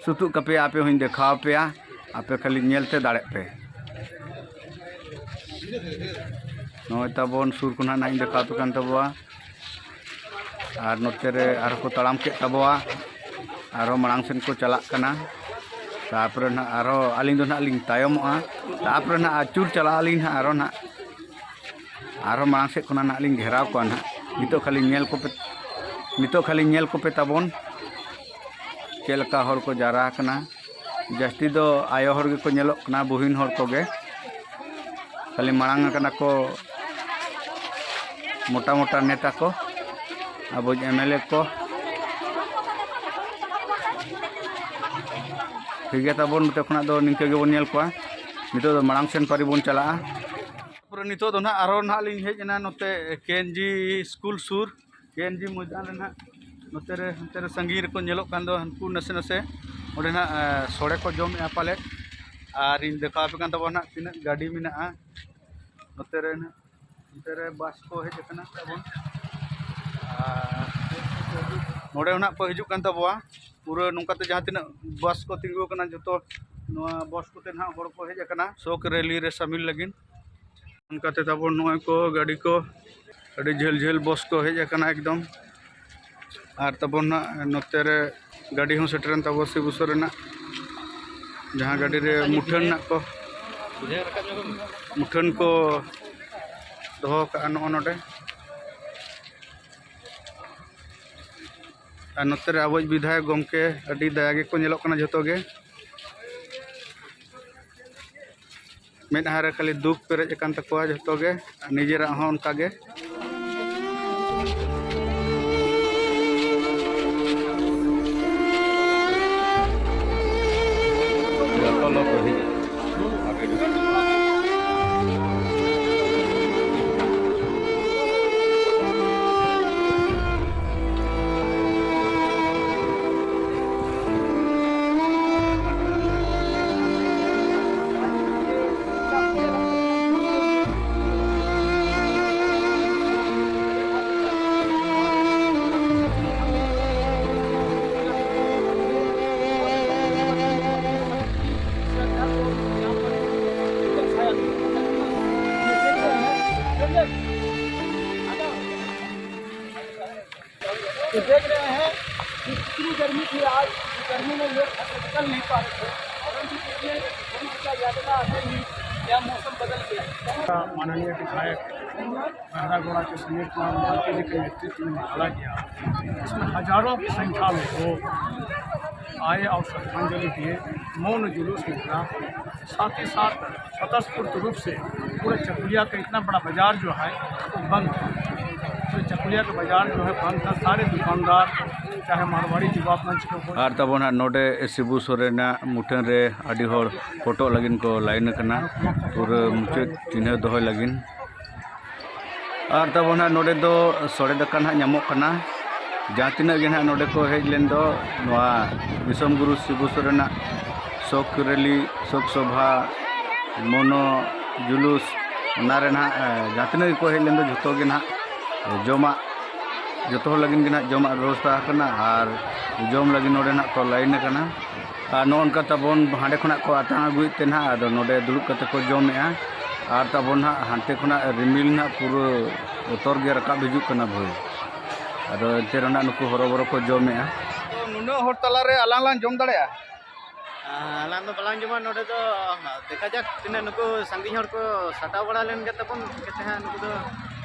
ᱥᱩᱛᱩᱜ ᱠᱟᱯᱮᱭᱟ, ᱟᱯᱮ ᱦᱚᱸᱧ ᱫᱮᱠᱷᱟᱣ ᱟᱯᱮᱭᱟ, ᱟᱯᱮ ᱠᱷᱟᱹᱞᱤ ᱧᱮᱞ ᱛᱮ ᱫᱟᱲᱮᱜ ᱯᱮ᱾ ᱱᱚᱜᱼᱚᱭ ᱛᱟᱵᱚᱱ ᱥᱩᱨ ᱠᱷᱚᱱᱟᱜ ᱱᱟᱦᱟᱜ ᱤᱧ ᱫᱮᱠᱷᱟᱣ ᱟᱯᱮ ᱠᱟᱱ ᱛᱟᱵᱚᱣᱟ᱾ ᱟᱨ ᱱᱚᱛᱮ ᱨᱮ ᱟᱨᱦᱚᱸ ᱠᱚ ᱛᱟᱲᱟᱢ ᱠᱮᱫ ᱛᱟᱵᱚᱣᱟ, ᱟᱨᱦᱚᱸ ᱢᱟᱲᱟᱝ ᱥᱮᱱ ᱠᱚ ᱪᱟᱞᱟᱜ ᱠᱟᱱᱟ᱾ ᱛᱟᱨᱯᱚᱨᱮ ᱱᱟᱦᱟᱜ ᱟᱨᱦᱚᱸ ᱟᱹᱞᱤᱧ ᱫᱚ ᱱᱟᱦᱟᱜ ᱞᱤᱧ ᱛᱟᱭᱚᱢᱚᱜᱼᱟ᱾ ᱛᱟᱨᱯᱚᱨᱮ ᱱᱟᱦᱟᱜ ᱟᱹᱪᱩᱨ ᱪᱟᱞᱟᱜ ᱟᱹᱞᱤᱧ ᱱᱟᱦᱟᱜ ᱟᱨᱦᱚᱸ ᱱᱟᱦᱟᱜ ᱟᱨᱦᱚᱸ ᱢᱟᱲᱟᱝ ᱥᱮᱫ ᱠᱷᱚᱱᱟᱜ ᱱᱟᱦᱟᱜ ᱞᱤᱧ ᱜᱷᱮᱨᱟᱣ ᱠᱚᱣᱟ ᱱᱟᱦᱟᱜ᱾ ᱱᱤᱛᱚᱜ ᱠᱷᱟᱹᱞᱤ ᱧᱮᱞ ᱠᱚᱯᱮ, ᱱᱤᱛᱚᱜ ᱠᱷᱟᱹᱞᱤ ᱧᱮᱞ ᱠᱚᱯᱮ ᱛᱟᱵᱚᱱ, ᱪᱮᱫ ᱞᱮᱠᱟ ᱦᱚᱲ ᱠᱚ ᱡᱟᱣᱨᱟ ᱟᱠᱟᱱᱟ᱾ ᱡᱟᱹᱥᱛᱤ ᱫᱚ ᱟᱭᱳ ᱦᱚᱲ ᱜᱮᱠᱚ ᱧᱮᱞᱚᱜ ᱠᱟᱱᱟ, ᱵᱩᱦᱤᱱ ᱦᱚᱲ ᱠᱚᱜᱮ᱾ ᱠᱷᱟᱹᱞᱤ ᱢᱟᱲᱟᱝ ᱟᱠᱟᱱᱟ ᱠᱚ ᱢᱚᱴᱟ ᱢᱚᱴᱟ ᱱᱮᱛᱟ ᱠᱚ, ᱟᱵᱚ ᱮᱢ ᱮᱞ ᱮ ᱠᱚ᱾ ᱴᱷᱤᱠ ᱜᱮᱭᱟ, ᱛᱟᱵᱚᱱ ᱱᱚᱛᱮ ᱠᱷᱚᱱᱟᱜ ᱫᱚ ᱱᱤᱝᱠᱟᱹ ᱜᱮᱵᱚᱱ ᱧᱮᱞ ᱠᱚᱣᱟ᱾ ᱱᱤᱛᱚᱜ ᱫᱚ ᱢᱟᱲᱟᱝ ᱥᱮᱱ ᱯᱟᱹᱨᱤ ᱵᱚᱱ ᱪᱟᱞᱟᱜᱼᱟ᱾ ᱛᱟᱨᱯᱚᱨᱮ ᱱᱤᱛᱚᱜ ᱫᱚ ᱱᱟᱦᱟᱜ ᱟᱨᱦᱚᱸ ᱱᱟᱦᱟᱜ ᱞᱤᱧ ᱦᱮᱡ ᱮᱱᱟ ᱱᱚᱛᱮ ᱠᱮ ᱮᱱ ᱡᱤ ᱥᱠᱩᱞ ᱥᱩᱨ, ᱠᱮ ᱮᱱ ᱡᱤ ᱢᱚᱭᱫᱟᱱ ᱨᱮ ᱱᱟᱦᱟᱜ᱾ ᱱᱚᱛᱮ ᱨᱮ, ᱦᱟᱱᱛᱮ ᱨᱮ ᱥᱟᱺᱜᱤᱧ ᱨᱮᱠᱚ ᱧᱮᱞᱚᱜ ᱠᱟᱱ ᱫᱚ ᱦᱟᱱᱠᱩ ᱱᱟᱥᱮ ᱱᱟᱥᱮ, ᱚᱸᱰᱮ ᱱᱟᱦᱟᱜ, ᱮ, ᱥᱚᱲᱮ ᱠᱚ ᱡᱚᱢᱮᱜᱼᱟ ᱯᱟᱞᱮᱫ᱾ ᱟᱨ ᱤᱧ ᱫᱮᱠᱷᱟᱣ ᱟᱯᱮ ᱠᱟᱱ ᱛᱟᱵᱚᱱᱟ ᱱᱟᱦᱟᱜ ᱛᱤᱱᱟᱹᱜ ᱜᱟᱹᱰᱤ ᱢᱮᱱᱟᱜᱼᱟ ᱱᱚᱛᱮ ᱨᱮ ᱱᱟᱦᱟᱜ᱾ ᱱᱚᱛᱮ ᱨᱮ ᱵᱟᱥ ᱠᱚ ᱦᱮᱡ ᱟᱠᱟᱱᱟ ᱛᱟᱵᱚᱱ, ᱟᱨ ᱱᱚᱰᱮ ᱱᱟᱦᱟᱜ ᱠᱚ ᱦᱤᱡᱩᱜ ᱠᱟᱱ ᱛᱟᱵᱚᱣᱟ᱾ ᱯᱩᱨᱟᱹ ᱱᱚᱝᱠᱟᱛᱮ ᱡᱟᱦᱟᱸ ᱛᱤᱱᱟᱹᱜ ᱵᱟᱥ ᱠᱚ ᱛᱤᱸᱜᱩ ᱟᱠᱟᱱᱟ, ᱡᱚᱛᱚ ᱱᱚᱣᱟ ᱵᱟᱥ ᱠᱚᱛᱮ ᱱᱟᱦᱟᱜ ᱦᱚᱲ ᱠᱚ ᱦᱮᱡ ᱟᱠᱟᱱᱟ ᱥᱳᱠ ᱨᱮᱞᱤ ᱨᱮ ᱥᱟᱢᱤᱞ ᱞᱟᱹᱜᱤᱫ᱾ ᱚᱱᱠᱟᱛᱮ ᱛᱟᱵᱚᱱ ᱱᱚᱜᱼᱚᱭ ᱠᱚ ᱜᱟᱹᱰᱤ ᱠᱚ ᱟᱹᱰᱤ ᱡᱷᱟᱹᱞ ᱡᱷᱟᱹᱞ ᱵᱚᱥ ᱠᱚ ᱦᱮᱡ ᱟᱠᱟᱱᱟ ᱮᱠᱫᱚᱢ᱾ ᱟᱨ ᱛᱟᱵᱚᱱ ᱱᱟᱜ ᱱᱚᱛᱮ ᱨᱮ ᱜᱟᱹᱰᱤ ᱦᱚᱸ ᱥᱮᱴᱮᱨᱮᱱ ᱛᱟᱵᱚ ᱥᱤᱵᱩ ᱥᱚᱨᱮᱱᱟᱜ, ᱡᱟᱦᱟᱸ ᱜᱟᱹᱰᱤ ᱨᱮ ᱢᱩᱴᱷᱟᱹᱱ ᱱᱟᱜ ᱠᱚ, ᱢᱩᱴᱷᱟᱹᱱ ᱠᱚ ᱫᱚᱦᱚ ᱠᱟᱜᱼᱟ ᱱᱚᱜᱼᱚ ᱱᱚᱰᱮ᱾ ᱟᱨ ᱱᱚᱛᱮ ᱨᱮ ᱟᱵᱚᱭᱤᱡ ᱵᱤᱫᱷᱟᱭᱚᱠ ᱜᱚᱢᱠᱮ ᱟᱹᱰᱤ ᱫᱟᱭᱟ ᱜᱮᱠᱚ ᱧᱮᱞᱚᱜ ᱠᱟᱱᱟ ᱡᱷᱚᱛᱚ ᱜᱮ᱾ ᱢᱮᱫᱦᱟ ᱨᱮ ᱠᱷᱟᱹᱞᱤ ᱫᱩᱠ ᱯᱮᱨᱮᱡ ᱟᱠᱟᱱ ᱛᱟᱠᱚᱣᱟ ᱡᱷᱚᱛᱚ ᱜᱮ, ᱟᱨ ᱱᱤᱡᱮᱨᱟᱜ ᱦᱚᱸ ᱚᱱᱠᱟ ᱜᱮ᱾ तो देख रहे हैं कि कितनी गर्मी थी, आज गर्मी में लोग निकल नहीं पा रहे थे, परंतु देखिए, गर्मी का ज्यादा असर ही, क्या मौसम बदल गया। माननीय विधायक बहरागोड़ा के सुनील कुमार मालवीय जी के नेतृत्व में निकाला गया, इसमें हजारों की संख्या में लोग आए और श्रद्धांजलि दिए। मौन जुलूस निकला, साथ ही साथ स्वतःस्फूर्त रूप से पूरे चकुलिया का इतना बड़ा बाजार जो है, वो बंद था। पूरे चकुलिया का बाजार जो है, बंद था। सारे दुकानदार, चाहे मारवाड़ी युवा मंच के हो, ᱟᱨ ᱛᱟᱵᱚᱱ ᱦᱟᱸᱜ ᱱᱚᱰᱮ ᱥᱤᱵᱩ ᱥᱚᱨᱮᱱᱟᱜ ᱢᱩᱴᱷᱟᱹᱱ ᱨᱮ ᱟᱹᱰᱤ ᱦᱚᱲ ᱯᱷᱳᱴᱳ ᱞᱟᱹᱜᱤᱫ ᱠᱚ ᱞᱟᱭᱤᱱ ᱟᱠᱟᱱᱟ, ᱯᱩᱨᱟᱹ ᱢᱩᱪᱟᱹᱫ ᱪᱤᱱᱦᱟᱹ ᱫᱚᱦᱚᱭ ᱞᱟᱹᱜᱤᱫ᱾ ᱟᱨ ᱛᱟᱵᱚᱱ ᱦᱟᱸᱜ ᱱᱚᱰᱮ ᱫᱚ ᱥᱚᱲᱮ ᱫᱟᱠᱟ ᱱᱟᱦᱟᱜ ᱧᱟᱢᱚᱜ ᱠᱟᱱᱟ᱾ ᱡᱟᱦᱟᱸ ᱛᱤᱱᱟᱹᱜ ᱜᱮ ᱱᱟᱦᱟᱜ ᱱᱚᱰᱮ ᱠᱚ ᱦᱮᱡ ᱞᱮᱱ ᱫᱚ, ᱱᱚᱣᱟ ᱫᱤᱥᱚᱢ ᱜᱩᱨᱩ ᱥᱤᱵᱩ ᱥᱚᱨᱮᱱᱟᱜ ᱥᱳᱠ ᱨᱮᱞᱤ, ᱥᱳᱠ ᱥᱚᱵᱷᱟ, ᱢᱚᱱᱳ ᱡᱩᱞᱩᱥ, ᱚᱱᱟ ᱨᱮ ᱱᱟᱦᱟᱜ, ᱮ, ᱡᱟᱦᱟᱸ ᱛᱤᱱᱟᱹᱜ ᱜᱮᱠᱚ ᱦᱮᱡ ᱞᱮᱱ ᱫᱚ, ᱡᱷᱚᱛᱚ ᱜᱮ ᱱᱟᱦᱟᱜ ᱡᱚᱢᱟᱜ, ᱡᱚᱛᱚ ᱦᱚᱲ ᱞᱟᱹᱜᱤᱫ ᱜᱮ ᱱᱟᱦᱟᱜ ᱡᱚᱢᱟᱜ ᱵᱮᱵᱚᱥᱛᱷᱟ ᱟᱠᱟᱱᱟ᱾ ᱟᱨ ᱡᱚᱢ ᱞᱟᱹᱜᱤᱫ ᱱᱚᱰᱮ ᱱᱟᱦᱟᱜ ᱠᱚ ᱞᱟᱭᱤᱱ ᱟᱠᱟᱱᱟ᱾ ᱟᱨ ᱱᱚᱜᱼᱚ ᱱᱚᱝᱠᱟ ᱛᱟᱵᱚᱱ ᱦᱟᱸᱰᱮ ᱠᱷᱚᱱᱟᱜ ᱠᱚ ᱟᱛᱟᱝ ᱟᱹᱜᱩᱭᱮᱫ ᱛᱮ ᱱᱟᱦᱟᱜ, ᱟᱫᱚ ᱱᱚᱰᱮ ᱫᱩᱲᱩᱵ ᱠᱟᱛᱮ ᱠᱚ ᱡᱚᱢᱮᱜᱼᱟ᱾ ᱟᱨ ᱛᱟᱵᱚᱱ ᱱᱟᱦᱟᱜ ᱦᱟᱱᱛᱮ ᱠᱷᱚᱱᱟᱜ ᱨᱤᱢᱤᱞ ᱱᱟᱦᱟᱜ ᱯᱩᱨᱟᱹ ᱵᱚᱛᱚᱨ ᱜᱮ ᱨᱟᱠᱟᱵ ᱦᱤᱡᱩᱜ ᱠᱟᱱᱟ ᱵᱷᱟᱹᱭ᱾ ᱟᱫᱚ ᱮᱱᱛᱮ ᱨᱮᱦᱚᱸ ᱱᱟᱦᱟᱜ ᱱᱩᱠᱩ ᱦᱚᱨᱚᱵᱚᱨᱚ ᱠᱚ ᱡᱚᱢᱮᱜᱼᱟ᱾ ᱛᱚ, ᱱᱩᱱᱟᱹᱜ ᱦᱚᱲ ᱛᱟᱞᱟᱨᱮ ᱟᱞᱟᱝ ᱞᱟᱝ ᱡᱚᱢ ᱫᱟᱲᱮᱭᱟᱜᱼᱟ? ᱟᱞᱟᱝ ᱫᱚ ᱵᱟᱞᱟᱝ ᱡᱚᱢᱟ ᱱᱚᱰᱮ ᱫᱚ᱾ ᱫᱮᱠᱷᱟ ᱡᱟᱠ ᱛᱤᱱᱟᱹᱜ ᱱᱩᱠᱩ ᱥᱟᱺᱜᱤᱧ ᱦᱚᱲ ᱠᱚ ᱥᱟᱴᱟᱣ ᱵᱟᱲᱟ ᱞᱮᱱ ᱜᱮ ᱛᱟᱵᱚᱱ, ᱪᱤᱠᱟᱹᱛᱮ ᱦᱟᱸᱜ ᱱᱩᱠᱩ ᱫᱚ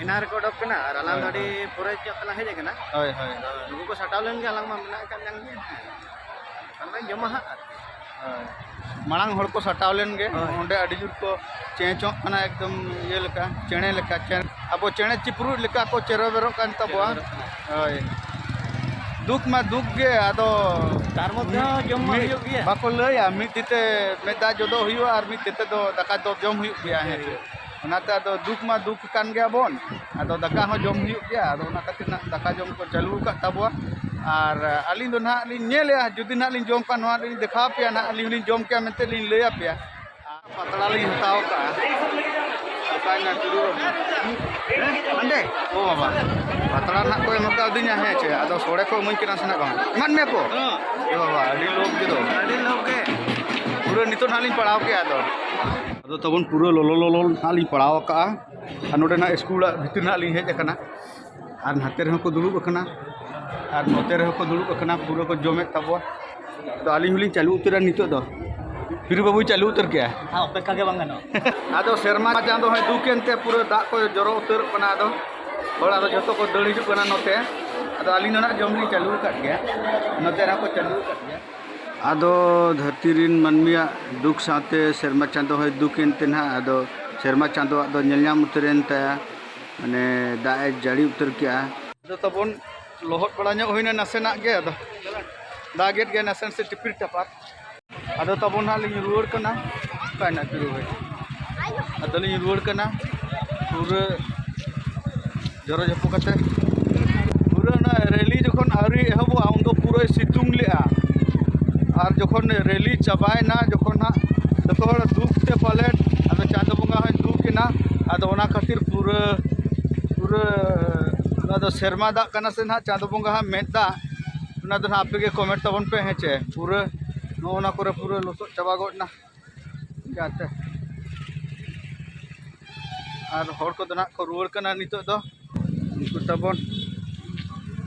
ᱮᱱᱟᱝ ᱨᱮᱠᱚ ᱚᱰᱚᱠ ᱠᱟᱱᱟ ᱟᱨ ᱟᱞᱟᱝ ᱫᱚ ᱦᱳᱭ, ᱟᱹᱰᱤ ᱦᱳᱭ᱾ ᱯᱚᱨᱮ ᱧᱚᱜ ᱛᱮᱞᱟᱝ ᱦᱮᱡ ᱟᱠᱟᱱᱟ᱾ ᱦᱳᱭ, ᱦᱳᱭ᱾ ᱟᱫᱚ ᱱᱩᱠᱩ ᱠᱚ ᱥᱟᱴᱟᱣ ᱞᱮᱱ ᱜᱮ ᱟᱞᱟᱝ ᱢᱟ ᱢᱮᱱᱟᱜ ᱟᱠᱟᱫ ᱞᱟᱝ ᱜᱮ᱾ ᱦᱮᱸ᱾ ᱟᱞᱟᱝ ᱡᱚᱢᱟ ᱦᱟᱸᱜ᱾ ᱦᱳᱭ᱾ ᱢᱟᱲᱟᱝ ᱦᱚᱲ ᱠᱚ ᱥᱟᱴᱟᱣ ᱞᱮᱱ ᱜᱮ, ᱦᱳᱭ᱾ ᱚᱸᱰᱮ ᱟᱹᱰᱤ ᱡᱳᱨ ᱠᱚ ᱪᱮᱸᱪᱚᱜ ᱠᱟᱱᱟ, ᱮᱠᱫᱚᱢ ᱤᱭᱟᱹ ᱞᱮᱠᱟ, ᱪᱮᱬᱮ ᱞᱮᱠᱟ, ᱪᱮᱬᱮ, ᱟᱵᱚ ᱪᱮᱬᱮ ᱪᱤᱯᱨᱩᱫ ᱞᱮᱠᱟ ᱠᱚ ᱪᱮᱨᱚ ᱵᱮᱨᱚᱜ ᱠᱟᱱ ᱛᱟᱵᱚᱣᱟ᱾ ᱪᱮᱨᱚ ᱵᱮᱨᱚᱜ ᱠᱟᱱᱟ᱾ ᱦᱳᱭ᱾ ᱫᱩᱠ ᱢᱟ ᱫᱩᱠ ᱜᱮ, ᱟᱫᱚ ᱛᱟᱨ ᱢᱚᱫᱽᱫᱷᱮ ᱦᱚᱸ ᱡᱚᱢ ᱢᱟ ᱢᱤᱫ ᱦᱩᱭᱩᱜ ᱜᱮᱭᱟ᱾ ᱵᱟᱠᱚ ᱞᱟᱹᱭᱟ, ᱢᱤᱫ ᱛᱤ ᱛᱮ ᱢᱮᱫ ᱫᱟᱜ ᱡᱚᱫᱚᱜ ᱦᱩᱭᱩᱜᱼᱟ ᱟᱨ ᱢᱤᱫ ᱛᱤ ᱛᱮ ᱫᱚ ᱫᱟᱠᱟ ᱫᱚ ᱡᱚᱢ ᱦᱩᱭᱩᱜ ᱜᱮᱭᱟ, ᱦᱮᱸ ᱥᱮ᱾ ᱦᱩᱭᱩᱜ᱾ ᱚᱱᱟᱛᱮ ᱟᱫᱚ ᱫᱩᱠ ᱢᱟ ᱫᱩᱠ ᱠᱟᱱ ᱜᱮᱭᱟ ᱵᱚᱱ, ᱟᱫᱚ ᱫᱟᱠᱟ ᱦᱚᱸ ᱡᱚᱢ ᱦᱩᱭᱩᱜ ᱜᱮᱭᱟ᱾ ᱟᱫᱚ ᱚᱱᱟ ᱠᱷᱟᱹᱛᱤᱨ ᱱᱟᱜ ᱫᱟᱠᱟ ᱡᱚᱢ ᱠᱚ ᱪᱟᱹᱞᱩ ᱟᱠᱟᱫ ᱛᱟᱵᱚᱣᱟ᱾ ᱟᱨ ᱟᱹᱞᱤᱧ ᱫᱚ ᱱᱟᱦᱟᱜ ᱞᱤᱧ ᱧᱮᱞᱮᱜᱼᱟ, ᱡᱩᱫᱤ ᱱᱟᱦᱟᱜ ᱞᱤᱧ ᱡᱚᱢ ᱠᱷᱟᱱ ᱱᱚᱣᱟ ᱞᱤᱧ ᱫᱮᱠᱷᱟᱣ ᱟᱯᱮᱭᱟ, ᱱᱟᱦᱟᱜ ᱟᱹᱞᱤᱧ ᱦᱚᱸᱞᱤᱧ ᱡᱚᱢ ᱠᱮᱭᱟ ᱢᱮᱱᱛᱮ ᱞᱤᱧ ᱞᱟᱹᱭ ᱟᱯᱮᱭᱟ᱾ ᱯᱟᱛᱲᱟ ᱞᱤᱧ ᱦᱟᱛᱟᱣ ᱠᱟᱜᱼᱟ᱾ ᱚᱠᱟᱭᱮᱱᱟ ᱪᱩᱨᱩ ᱵᱟᱹᱵᱩ? ᱦᱮᱸ? ᱦᱟᱸᱰᱮ? ᱳ ᱵᱟᱵᱟ, ᱯᱟᱛᱲᱟ ᱨᱮᱱᱟᱜ ᱠᱚ ᱮᱢ ᱠᱟᱣᱫᱤᱧᱟ, ᱦᱮᱸ ᱪᱮ, ᱟᱫᱚ ᱥᱚᱲᱮ ᱠᱚ ᱤᱢᱟᱹᱧ ᱠᱟᱱᱟ ᱥᱮ ᱱᱟᱜ ᱵᱟᱝ? ᱮᱢᱟᱫ ᱢᱮᱭᱟ ᱠᱚ? ᱦᱮᱸ᱾ ᱮ ᱵᱟᱵᱟ, ᱟᱹᱰᱤ ᱞᱳᱵᱷ ᱜᱮ ᱫᱚ᱾ ᱟᱹᱰᱤ ᱞᱳᱵᱷ ᱜᱮ᱾ ᱯᱩᱨᱟᱹ ᱱᱤᱛᱚᱜ ᱱᱟᱜ ᱞᱤᱧ ᱯᱟᱲᱟᱣ ᱠᱮᱜᱼᱟ ᱟᱫᱚ᱾ ᱟᱫᱚ ᱛᱟᱵᱚᱱ ᱯᱩᱨᱟᱹ ᱞᱚᱞᱚ ᱞᱚᱞᱚ ᱱᱟᱜ ᱞᱤᱧ ᱯᱟᱲᱟᱣ ᱟᱠᱟᱜᱼᱟ᱾ ᱟᱨ ᱱᱚᱰᱮ ᱱᱟᱜ ᱥᱠᱩᱞ ᱚᱲᱟᱜ ᱵᱷᱤᱛᱤᱨ ᱱᱟᱜ ᱞᱤᱧ ᱦᱮᱡ ᱟᱠᱟᱱᱟ᱾ ᱟᱨ ᱱᱟᱛᱮ ᱨᱮᱦᱚᱸ ᱠᱚ ᱫᱩᱲᱩᱵ ᱟᱠᱟᱱᱟ, ᱟᱨ ᱱᱚᱛᱮ ᱨᱮᱦᱚᱸ ᱠᱚ ᱫᱩᱲᱩᱵ ᱟᱠᱟᱱᱟ, ᱯᱩᱨᱟᱹ ᱠᱚ ᱡᱚᱢᱮᱫ ᱛᱟᱵᱚᱣᱟ᱾ ᱛᱚ ᱟᱹᱞᱤᱧ ᱦᱚᱸᱞᱤᱧ ᱪᱟᱹᱞᱩ ᱩᱛᱟᱹᱨᱟ ᱱᱤᱛᱚᱜ ᱫᱚ᱾ ᱯᱤᱨᱩ ᱵᱟᱹᱵᱩᱭ ᱪᱟᱹᱞᱩ ᱩᱛᱟᱹᱨ ᱠᱮᱜᱼᱟ᱾ ᱦᱮᱸ, ᱚᱯᱮᱠᱠᱷᱟ ᱜᱮ ᱵᱟᱝ ᱜᱟᱱᱚᱜᱼᱟ᱾ ᱟᱫᱚ ᱥᱮᱨᱢᱟ ᱪᱟᱸᱫᱚ ᱦᱚᱸᱭ ᱫᱩᱠ ᱮᱱᱛᱮ ᱯᱩᱨᱟᱹ ᱫᱟᱜ ᱠᱚ ᱡᱚᱨᱚ ᱩᱛᱟᱹᱨᱚᱜ ᱠᱟᱱᱟ᱾ ᱟᱫᱚ ᱦᱚᱲ ᱟᱫᱚ ᱡᱚᱛᱚ ᱠᱚ ᱫᱟᱹᱲ ᱦᱤᱡᱩᱜ ᱠᱟᱱᱟ ᱱᱚᱛᱮ᱾ ᱟᱫᱚ ᱟᱹᱞᱤᱧ ᱫᱚ ᱱᱟᱜ ᱡᱚᱢ ᱞᱤᱧ ᱪᱟᱹᱞᱩ ᱟᱠᱟᱫ ᱜᱮᱭᱟ, ᱱᱚᱛᱮ ᱨᱮᱦᱚᱸ ᱠᱚ ᱪᱟᱹᱞᱩ ᱟᱠᱟᱫ ᱜᱮᱭᱟ᱾ ᱟᱫᱚ ᱫᱷᱟᱹᱨᱛᱤ ᱨᱮᱱ ᱢᱟᱹᱱᱢᱤᱭᱟᱜ ᱫᱩᱠ ᱥᱟᱶᱛᱮ ᱥᱮᱨᱢᱟ ᱪᱟᱸᱫᱚ ᱦᱚᱸᱭ ᱫᱩᱠ ᱮᱱ ᱛᱮ ᱱᱟᱦᱟᱜ ᱟᱫᱚ ᱥᱮᱨᱢᱟ ᱪᱟᱸᱫᱚᱣᱟᱜ ᱫᱚ ᱧᱮᱞ ᱧᱟᱢ ᱩᱛᱟᱹᱨ ᱮᱱ ᱛᱟᱭᱟ, ᱢᱟᱱᱮ ᱫᱟᱜ ᱮ ᱡᱟᱹᱲᱤ ᱩᱛᱟᱹᱨ ᱠᱮᱜᱼᱟ᱾ ᱟᱫᱚ ᱛᱟᱵᱚᱱ ᱞᱚᱦᱚᱫ ᱵᱟᱲᱟ ᱧᱚᱜ ᱦᱩᱭᱱᱟ ᱱᱟᱥᱮᱱᱟᱜ ᱜᱮ, ᱟᱫᱚ ᱫᱟᱜᱮᱫ ᱜᱮᱭᱟ ᱱᱟᱥᱮ ᱱᱟᱥᱮ ᱴᱤᱯᱤᱨ ᱴᱟᱯᱟᱨ᱾ ᱟᱫᱚ ᱛᱟᱵᱚᱱ ᱦᱟᱸᱜ ᱞᱤᱧ ᱨᱩᱣᱟᱹᱲ ᱠᱟᱱᱟ᱾ ᱚᱠᱟᱭᱮᱱᱟ ᱯᱤᱨᱩ ᱵᱷᱟᱹᱭ? ᱟᱫᱚ ᱞᱤᱧ ᱨᱩᱣᱟᱹᱲ ᱠᱟᱱᱟ ᱯᱩᱨᱟᱹ ᱡᱚᱨᱚ ᱡᱷᱚᱯᱚ ᱠᱟᱛᱮ᱾ ᱯᱩᱨᱟᱹ ᱚᱱᱟ ᱨᱮᱞᱤ ᱡᱚᱠᱷᱚᱱ ᱟᱹᱣᱨᱤ ᱮᱦᱚᱵᱚᱜᱼᱟ, ᱩᱱᱫᱚ ᱯᱩᱨᱟᱹᱭ ᱥᱤᱛᱩᱝ ᱞᱮᱜᱼᱟ᱾ ᱟᱨ ᱡᱚᱠᱷᱚᱱ ᱨᱮᱞᱤ ᱪᱟᱵᱟᱭᱮᱱᱟ, ᱡᱚᱠᱷᱚᱱ ᱦᱟᱸᱜ ᱡᱚᱛᱚ ᱦᱚᱲ ᱫᱩᱠ ᱛᱮ ᱯᱟᱞᱮᱫ, ᱟᱫᱚ ᱪᱟᱸᱫᱚ ᱵᱚᱸᱜᱟ ᱦᱚᱸᱭ ᱫᱩᱠ ᱮᱱᱟ᱾ ᱟᱫᱚ ᱚᱱᱟ ᱠᱷᱟᱹᱛᱤᱨ ᱯᱩᱨᱟᱹ, ᱯᱩᱨᱟᱹ ᱱᱚᱣᱟ ᱫᱚ ᱥᱮᱨᱢᱟ ᱫᱟᱜ ᱠᱟᱱᱟ ᱥᱮ ᱱᱟᱦᱟᱜ ᱪᱟᱸᱫᱚ ᱵᱚᱸᱜᱟ ᱦᱟᱸᱜ ᱢᱮᱫ ᱫᱟᱜ, ᱚᱱᱟ ᱫᱚ ᱱᱟᱦᱟᱜ ᱟᱯᱮ ᱜᱮ ᱠᱚᱢᱮᱱᱴ ᱛᱟᱵᱚᱱ ᱯᱮ, ᱦᱮᱸ ᱪᱮ? ᱯᱩᱨᱟᱹ ᱱᱚᱜᱼᱚ ᱱᱟ ᱠᱚᱨᱮ ᱯᱩᱨᱟᱹ ᱞᱚᱥᱚᱫ ᱪᱟᱵᱟ ᱜᱚᱫ ᱮᱱᱟ᱾ ᱡᱟᱛᱮ ᱟᱨ ᱦᱚᱲ ᱠᱚᱫᱚ ᱱᱟᱦᱟᱜ ᱠᱚ ᱨᱩᱣᱟᱹᱲ ᱠᱟᱱᱟ ᱱᱤᱛᱚᱜ ᱫᱚ᱾ ᱩᱱᱠᱩ ᱛᱟᱵᱚᱱ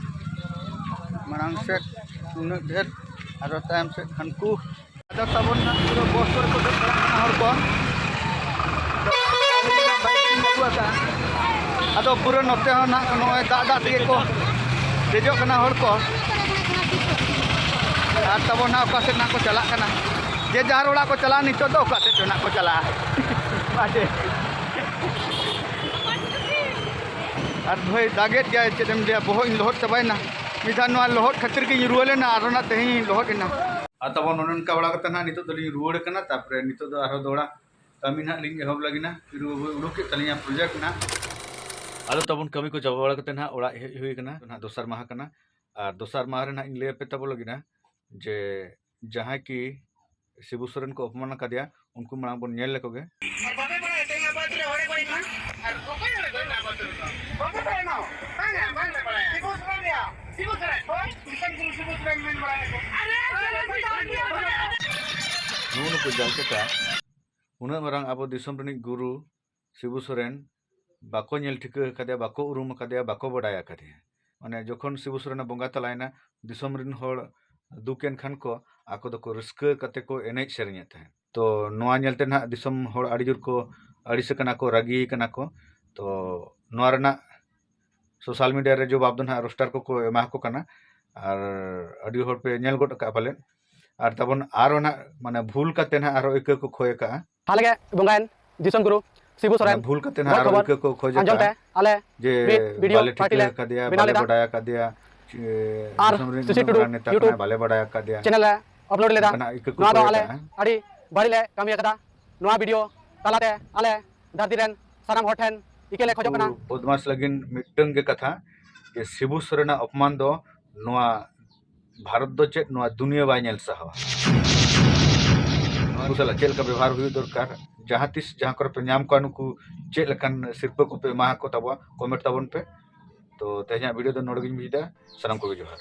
ᱢᱟᱲᱟᱝ ᱥᱮᱫ ᱩᱱᱟᱹᱜ ᱰᱷᱮᱨ, ᱟᱨᱚ ᱛᱟᱭᱚᱢ ᱥᱮᱫ ᱦᱟᱱᱠᱩ᱾ ᱟᱫᱚ ᱛᱟᱵᱚᱱ ᱱᱟᱦᱟᱜ ᱯᱩᱨᱟᱹ ᱵᱚᱥ ᱠᱚᱨᱮ ᱠᱚ ᱫᱮᱡ ᱵᱟᱲᱟᱜ ᱠᱟᱱᱟ ᱦᱚᱲ ᱠᱚ᱾ ᱟᱫᱚ ᱯᱩᱨᱟᱹ ᱱᱚᱛᱮ ᱦᱚᱸ ᱱᱟᱦᱟᱜ ᱱᱚᱜᱼᱚᱭ ᱫᱟᱜ ᱫᱟᱜ ᱛᱮᱜᱮ ᱠᱚ ᱫᱮᱡᱚᱜ ᱠᱟᱱᱟ ᱦᱚᱲ ᱠᱚ᱾ ᱟᱨ ᱛᱟᱵᱚᱱ ᱱᱟᱦᱟᱜ ᱚᱠᱟ ᱥᱮᱫ ᱱᱟᱦᱟᱜ ᱠᱚ ᱪᱟᱞᱟᱜ ᱠᱟᱱᱟ, ᱡᱮ ᱡᱟᱦᱟᱨ ᱚᱲᱟᱜ ᱠᱚ ᱪᱟᱞᱟᱜᱼᱟ ᱱᱤᱛᱚᱜ ᱫᱚ, ᱚᱠᱟ ᱥᱮᱫ ᱪᱚ ᱱᱟᱦᱟᱜ ᱠᱚ ᱪᱟᱞᱟᱜᱼᱟ᱾ ᱟᱪᱪᱷᱟ᱾ ᱟᱨ ᱵᱷᱟᱹᱭ ᱫᱟᱜᱮᱫ ᱜᱮᱭᱟᱭ, ᱪᱮᱫ ᱮᱢ ᱞᱟᱹᱭᱟ, ᱵᱚᱦᱚᱜ ᱤᱧ ᱞᱚᱦᱚᱫ ᱪᱟᱵᱟᱭᱮᱱᱟ᱾ ᱢᱤᱫ ᱫᱷᱟᱣ ᱱᱚᱣᱟ ᱞᱚᱦᱚᱫ ᱠᱷᱟᱹᱛᱤᱨ ᱜᱤᱧ ᱨᱩᱣᱟᱹ ᱞᱮᱱᱟ, ᱟᱨ ᱚᱱᱟ ᱛᱮᱦᱮᱧ ᱤᱧ ᱞᱚᱦᱚᱫ ᱮᱱᱟ᱾ ᱟᱨ ᱛᱟᱵᱚᱱ ᱚᱱᱮ ᱚᱱᱠᱟ ᱵᱟᱲᱟ ᱠᱟᱛᱮ ᱱᱟᱦᱟᱜ ᱱᱤᱛᱚᱜ ᱫᱚᱞᱤᱧ ᱨᱩᱣᱟᱹᱲ ᱠᱟᱱᱟ᱾ ᱛᱟᱨᱯᱚᱨᱮ ᱱᱤᱛᱚᱜ ᱫᱚ ᱟᱨᱦᱚᱸ ᱫᱚᱦᱲᱟ ᱠᱟᱹᱢᱤ ᱱᱟᱦᱟᱜ ᱞᱤᱧ ᱮᱦᱚᱵ ᱞᱟᱹᱜᱤᱫ ᱱᱟ᱾ ᱯᱤᱨᱩ ᱵᱟᱹᱵᱩᱭ ᱩᱰᱩᱠ ᱠᱮᱫ ᱛᱟᱹᱞᱤᱧᱟ ᱯᱨᱚᱡᱮᱠᱴ ᱱᱟᱦᱟᱜ᱾ ᱟᱫᱚ ᱛᱟᱵᱚᱱ ᱠᱟᱹᱢᱤ ᱠᱚ ᱪᱟᱵᱟ ᱵᱟᱲᱟ ᱠᱟᱛᱮ ᱱᱟᱦᱟᱜ ᱚᱲᱟᱜ ᱦᱮᱡ ᱦᱩᱭ ᱠᱟᱱᱟ᱾ ᱱᱟᱦᱟᱜ ᱫᱚᱥᱟᱨ ᱢᱟᱦᱟ ᱠᱟᱱᱟ᱾ ᱟᱨ ᱫᱚᱥᱟᱨ ᱢᱟᱦᱟ ᱨᱮ ᱱᱟᱦᱟᱜ ᱤᱧ ᱞᱟᱹᱭ ᱟᱯᱮ ᱛᱟᱵᱚ ᱞᱟᱹᱜᱤᱫ ᱱᱟ ᱡᱮ ᱡᱟᱦᱟᱸᱭ ᱠᱤ ᱥᱤᱵᱩ ᱥᱚᱨᱮᱱ ᱠᱚ ᱚᱯᱚᱢᱟᱱ ᱟᱠᱟᱫᱮᱭᱟ, ᱩᱱᱠᱩ ᱢᱟᱲᱟᱝ ᱵᱚᱱ ᱧᱮᱞ ᱞᱮᱠᱚ ᱜᱮ᱾ ᱟᱨ ᱵᱟᱯᱮ ᱵᱟᱲᱟᱭᱟ ᱛᱮᱦᱮᱧ ᱟᱵᱚ ᱟᱹᱛᱩ ᱨᱮ ᱦᱚᱲᱮ ᱜᱚᱡ ᱮᱱᱟ? ᱟᱨ ᱚᱠᱚᱭ ᱦᱚᱲᱮ ᱜᱚᱡ ᱮᱱᱟ ᱟᱵᱚ ᱟᱹᱛᱩ ᱨᱮᱫᱚ? ᱵᱟᱯᱮ ᱵᱟᱲᱟᱭᱟ ᱱᱚᱣᱟ? ᱵᱟᱝᱟ, ᱵᱟᱝᱞᱮ ᱵᱟᱲᱟᱭᱟ᱾ ᱥᱤᱵᱩ ᱥᱚᱨᱮᱱ ᱜᱮᱭᱟ᱾ ᱥᱤᱵᱩ ᱥᱚᱨᱮᱱ? ᱦᱳᱭ, ᱫᱤᱥᱚᱢ ᱜᱩᱨᱩ ᱥᱤᱵᱩ ᱥᱚᱨᱮᱱ ᱢᱮᱱ ᱵᱟᱲᱟᱭᱟ ᱠᱚ᱾ ᱟᱨᱮ, ᱟᱨᱮ, ᱟᱨᱮ, ᱟᱨᱮ, ᱟᱨᱮ᱾ ᱱᱩᱜᱼᱩ ᱱᱩᱠᱩ ᱡᱟᱞᱠᱮᱴᱟ ᱩᱱᱟᱹᱜ ᱢᱟᱨᱟᱝ ᱟᱵᱚ ᱫᱤᱥᱚᱢ ᱨᱤᱱᱤᱡ ᱜᱩᱨᱩ ᱥᱤᱵᱩ ᱥᱚᱨᱮᱱ ᱵᱟᱠᱚ ᱧᱮᱞ ᱴᱷᱤᱠᱟᱹ ᱟᱠᱟᱫᱮᱭᱟ, ᱵᱟᱠᱚ ᱩᱨᱩᱢ ᱟᱠᱟᱫᱮᱭᱟ, ᱵᱟᱠᱚ ᱵᱟᱰᱟᱭ ᱟᱠᱟᱫᱮᱭᱟ᱾ ᱢᱟᱱᱮ ᱡᱚᱠᱷᱚᱱ ᱥᱤᱵᱩ ᱥᱚᱨᱮᱱ ᱵᱚᱸᱜᱟ ᱛᱟᱞᱟᱭᱮᱱᱟ, ᱫᱤᱥᱚᱢ ᱨᱮᱱ ᱦᱚᱲ ᱫᱩᱠ ᱮᱱ ᱠᱷᱟᱱ ᱠᱚ, ᱟᱠᱚ ᱫᱚᱠᱚ ᱨᱟᱹᱥᱠᱟᱹ ᱠᱟᱛᱮ ᱠᱚ ᱮᱱᱮᱡ ᱥᱮᱨᱮᱧᱮᱫ ᱛᱟᱦᱮᱸᱫ᱾ ᱛᱚ ᱱᱚᱣᱟ ᱧᱮᱞᱛᱮ ᱱᱟᱦᱟᱜ ᱫᱤᱥᱚᱢ ᱦᱚᱲ ᱟᱹᱰᱤ ᱡᱳᱨ ᱠᱚ ᱟᱹᱲᱤᱥ ᱟᱠᱟᱱᱟ ᱠᱚ, ᱨᱟᱹᱜᱤ ᱟᱠᱟᱱᱟ ᱠᱚ᱾ ᱛᱚ ᱱᱚᱣᱟ ᱨᱮᱱᱟᱜ ᱥᱳᱥᱟᱞ ᱢᱤᱰᱤᱭᱟ ᱨᱮ ᱡᱚᱵᱟᱵ ᱫᱚ ᱱᱟᱦᱟᱜ ᱨᱳᱥᱴᱟᱨ ᱠᱚᱠᱚ ᱮᱢᱟ ᱠᱚ ᱠᱟᱱᱟ᱾ ᱟᱨ ᱟᱹᱰᱤ ᱦᱚᱲ ᱯᱮ ᱧᱮᱞ ᱜᱚᱫ ᱟᱠᱟᱫᱼᱟ ᱯᱟᱞᱮᱫ᱾ ᱟᱨ ᱛᱟᱵᱚᱱ ᱟᱨᱚ ᱱᱟᱦᱟᱜ ᱢᱟᱱᱮ ᱵᱷᱩᱞ ᱠᱟᱛᱮ ᱱᱟᱦᱟᱜ ᱟᱨᱚ ᱤᱠᱟᱹ ᱠᱚ ᱠᱷᱚᱭ ᱟᱠᱟᱫᱼᱟ᱾ ᱦᱟᱞᱮ ᱜᱮ ᱵᱚᱸᱜᱟᱭᱮᱱ ᱫᱤᱥᱚᱢ ᱜᱩᱨᱩ ᱥᱤᱵᱩ ᱥᱚᱨᱮᱱ᱾ ᱢᱟᱱᱮ ᱵᱷᱩᱞ ᱠᱟᱛᱮ ᱱᱟᱦᱟᱜ ᱟᱨᱚ ᱤᱠᱟᱹ ᱠᱚ ᱠᱷᱚᱭ ᱟᱠᱟᱫᱼᱟ᱾ ᱟᱸᱡᱚᱢ ᱛᱮ ᱟᱞᱮ ᱡᱮ ᱢᱤᱫ ᱵᱷᱤᱰᱤᱭᱳ ᱵᱟᱞᱮ ᱯᱟᱨᱴᱤ ᱴᱷᱤᱠᱟᱹ ᱞᱮ ᱟᱠᱟᱫᱮᱭᱟ, ᱵᱮᱱᱟᱣ ᱵᱟᱞᱮ ᱞᱮᱫᱟ᱾ ᱵᱟᱰᱟᱭ ᱟᱠᱟᱫᱮᱭᱟ᱾ ᱪᱮ-, ᱟᱨ ᱫᱤᱥᱚᱢ ᱨᱮᱱ ᱥᱤᱥᱤᱨ ᱩᱱᱟᱹᱜ ᱴᱩᱰᱩ ᱜᱟᱱ ᱱᱮᱛᱟ ᱠᱟᱱᱟᱭ, ᱭᱩᱴᱩᱵᱽ ᱵᱟᱞᱮ ᱵᱟᱰᱟᱭ ᱟᱠᱟᱫᱮᱭᱟ᱾ ᱪᱮᱱᱮᱞ ᱞᱮ ᱟᱯᱞᱳᱰ ᱞᱮᱫᱟ᱾ ᱚᱱᱠᱟᱱᱟᱜ ᱤᱠᱟᱹ ᱠᱚ ᱱᱚᱣᱟ ᱫᱚ ᱠᱷᱚᱭ ᱟᱞᱮ ᱟᱠᱟᱫᱼᱟ᱾ ᱟᱹᱰᱤ ᱵᱟᱹᱲᱤᱡ ᱞᱮ ᱠᱟᱹᱢᱤ ᱟᱠᱟᱫᱟ᱾ ᱱᱚᱣᱟ ᱵᱷᱤᱰᱤᱭᱳ ᱛᱟᱞᱟᱛᱮ ᱟᱞᱮ ᱫᱷᱟᱹᱨᱛᱤ ᱨᱮᱱ ᱥᱟᱱᱟᱢ ᱦᱚᱲ ᱴᱷᱮᱱ ᱤᱠᱟᱹ ᱞᱮ ᱠᱷᱚᱡᱚᱜ ᱠᱟᱱᱟ᱾ ᱩᱱᱠᱩ ᱵᱚᱫᱢᱟᱥ ᱞᱟᱹᱜᱤᱫ ᱢᱤᱫᱴᱟᱝ ᱜᱮ ᱠᱟᱛᱷᱟ, ᱡᱮ ᱥᱤᱵᱩ ᱥᱚᱨᱮᱱᱟᱜ ᱚᱯᱚᱢᱟᱱ ᱫᱚ ᱱᱚᱣᱟ ᱵᱷᱟᱨᱚᱛ ᱫᱚ ᱪᱮᱫ, ᱱᱚᱣᱟ ᱫᱩᱱᱤᱭᱟᱹ ᱵᱟᱭ ᱧᱮᱞ ᱥᱟᱦᱟᱣᱟ᱾ ᱱᱩᱠᱩ ᱥᱟᱞᱟᱜ ᱪᱮᱫ ᱞᱮᱠᱟ ᱵᱮᱵᱚᱦᱟᱨ ᱦᱩᱭᱩᱜ ᱫᱚᱨᱠᱟᱨ, ᱡᱟᱦᱟᱸ ᱛᱤᱥ ᱡᱟᱦᱟᱸ ᱠᱚᱨᱮ ᱯᱮ ᱧᱟᱢ ᱠᱚᱣᱟ, ᱱᱩᱠᱩ ᱪᱮᱫ ᱞᱮᱠᱟᱱ ᱥᱤᱨᱯᱟᱹ ᱠᱚᱯᱮ ᱮᱢᱟ ᱠᱚ ᱛᱟᱵᱚᱣᱟ, ᱠᱚᱢᱮᱱᱴ ᱛᱟᱵᱚᱱ ᱯᱮ᱾ ᱛᱚ ᱛᱮᱦᱮᱧᱟᱜ ᱵᱷᱤᱰᱤᱭᱳ ᱫᱚ ᱱᱚᱰᱮ ᱜᱤᱧ ᱢᱩᱪᱟᱹᱫᱟ᱾ ᱥᱟᱱᱟᱢ ᱠᱚᱜᱮ ᱡᱚᱦᱟᱨ᱾